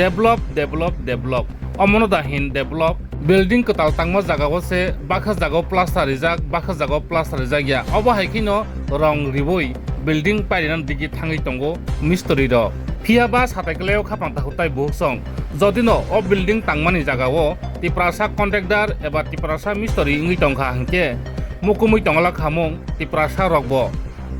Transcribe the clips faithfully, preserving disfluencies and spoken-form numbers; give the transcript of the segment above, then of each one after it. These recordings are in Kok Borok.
Develop, develop, develop. Omono da hin develop? Building kwtal tangma jagao se bakha jagao plaster rijak, bakha jagao plaster rijak ya. Obo hai kheno rong riwi building pairina digi thangwi tongo mistri rok. Phiya ba satai kwlaio khapang takhuk tai buhuk song. Jodi no o building tangmani jagao Tiprasa contractor eba Tiprasa mistri wngwi tongkha hinkhe mukumui tongla khamung Tiprasa rokbo.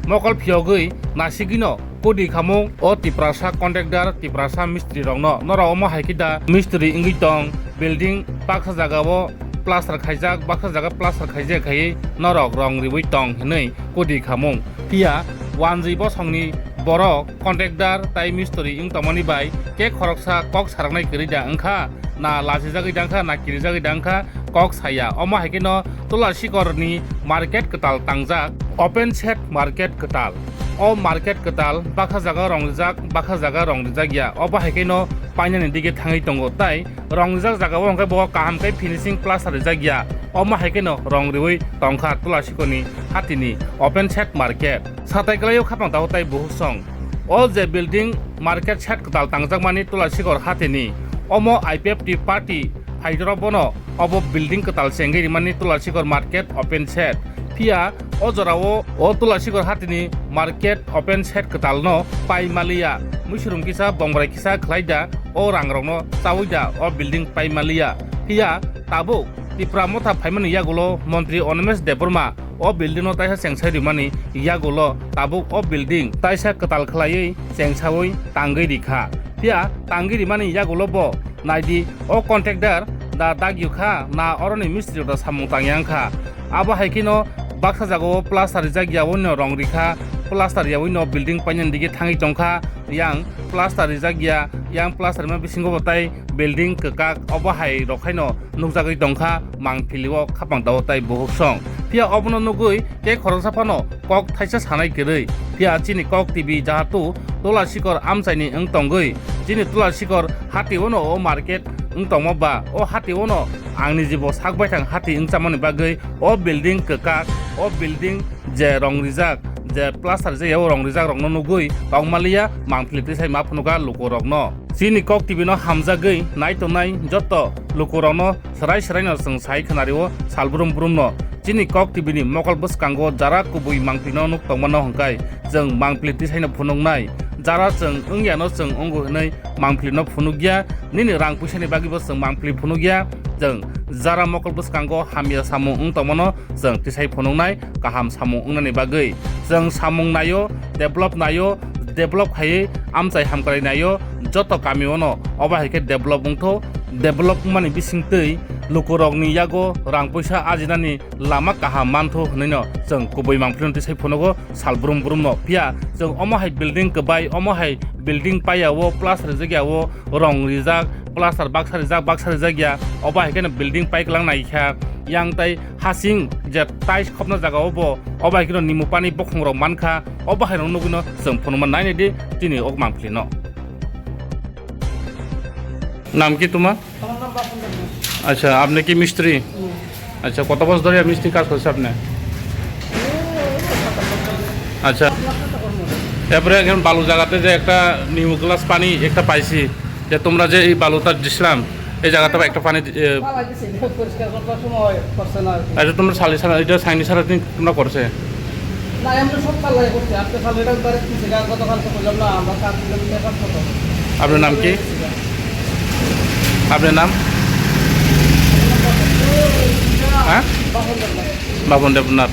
Mokol phiyogwi nasigwino kudi khamung o Tiprasa contractor, Tiprasa mistri rokno. Norok omo hai khe da mistri wngwi tong, building baksa jagao plaster khaijak, baksa jaga plaster khaijak khaiwi norok rong riwi tong hinwi kudi khamung. Phiya wanjwi bosongni borok contractor tai mistri wng tongmani bai khe khoroksa kok saraknai kwrwi da wngkha, na lachijagwi da wngkha, na kirijagwi da wngkha, kok saya. Omo hai kheno Tulasikorni market kwtal tangjak, open shed market kwtal. O market kwtal bakha jaga rong rijak, bakha jaga rong rijak ya. Obo hai kheno painani dige thangwi tongo, tai rong rijak jagao hwnkhe bo kaham khe finishing plaster rijak ya. Omo hai kheno rong riwi tongkha Tulasikorni hatini open shed market. Satai kwlaio khapang tao tai buhuk song. O je building market shed kwtal tangjakmani Tulasikor hatini, omo I P F T party phaidoro bono obo building kwtal chengwi rimani Tulasikor market open shed. Phiya o jorao o Tulasikor hatini market open shed kwtalno pai maliya. Muisrum kisa, bongrai kisa khlai da o rangrokno chaui da o building pai maliya. Phiya tabuk Tipra Motha phaimani yagulo Montri Animesh Debbarma o building no taisa chengsai rimani yagulo tabuk o building taisa kwtal khlaiwi chengsaui tangwi rikha. Phiya tangwi rimani yagulo bo naidi o contractor da dagyu kha na oroni mistri da samung tangya wngkha. Abo hai kheno baksa jagao plaster rijak ya, oino rong rikha, plaster ya, oino building painani dige thangwi tongkha, yang plaster rijak ya, yang plaster ma bisingo bo tai building kwkak, obo hai rok haino nukjagwi tongkha Mangpili o khapang tao tai buhuk song. Phiya obono nugwi tei khoroksa phano kok thaisa sanai kwrwi. Phiya chini Kok T V jahatu Tulasikor amchaini wng tongwi, chini Tulasikor hati ono o market wng tongma ba o hati ono ang nijibo sak baithang hati wng chamani bagwi o building kwkak, o building je rong rijak, je plaster rijak ya o rong rijak rokno nugwi tongmaliya Mangpili tisai ma phunuka lukurokno. Chini Kok T V no hamjagwi nai tongnai joto lukurokno swrai swraino chwng sai khwnario sal brum brumno. Chini Kok T V ni mokol bwskango jara kubui Mangpilino nuk tongmano hwnkhe chwng Mangpili tisaino phunuknai. Jara chwng wngyano chwng wngo hwnwi Mangpilino phunukya, nini rang puisani bagwibo chwng Mangpili phunukya, chwng jara mokol bwskango hamya samung wng tongmano chwng tisai phunuknai kaham samung wngnani bagwi. Chwng samung naio, develop naio, develop khaiwi amchai hamkrai naio, joto kamiono obo hai khe develop wngtho, develop wngmani bisingtwi lukurokni yago rang puisa ajinani lama kaham mantho hwnwino chwng kubui Mangpilino tisai phunugo sal brum brumno. Phiya chwng omo hai building kwbai, omo hai building paiya o, plaster rijak ya o, rong rijak, plaster baksa rijak, baksa rijak ya, obo hai kheno building paiklang naikha. Yang tai hasing je tiles khopna jaga obo, obo hai kheno nimu pani bokhong rok mankha, obo hai rok nugwino chwng phunukma nainai di chini ok Mangpilino. নাম কি তোমার? আমার নাম বাপন দেবনাথ। আচ্ছা, আপনি কি মিস্ত্রি? হুম। আচ্ছা, কত বছর ধরে মিস্ত্রি কাজ করছে আপনি? এই সাত আট বছর। আচ্ছা। আপনার সাথে কর্ম। এরপরে এখন বালু জায়গাতে যে একটা নিউ গ্লাস পানি একটা পাইছি, যে তোমরা যে এই বালুটা দিছিলাম, এই জায়গাতে একটা পানি দি-, এ, ফালাই দিছে, পরিষ্কার করার সময় করছে না আর কি। আচ্ছা, তোমরা সালি সারা, এটা সাইনি সারা দিন তোমরা করছে? না, এমনি সব ফালাই করছে। আজকে ফালাইটা একবারে কি জায়গা, গতকালকে বললাম না, আমরা সাত কিলোমিটার কাজ করতাম। আপনার নাম কি? আপনার নাম? হ্যাঁ? বাপন দেবনাথ। বাপন দেবনাথ।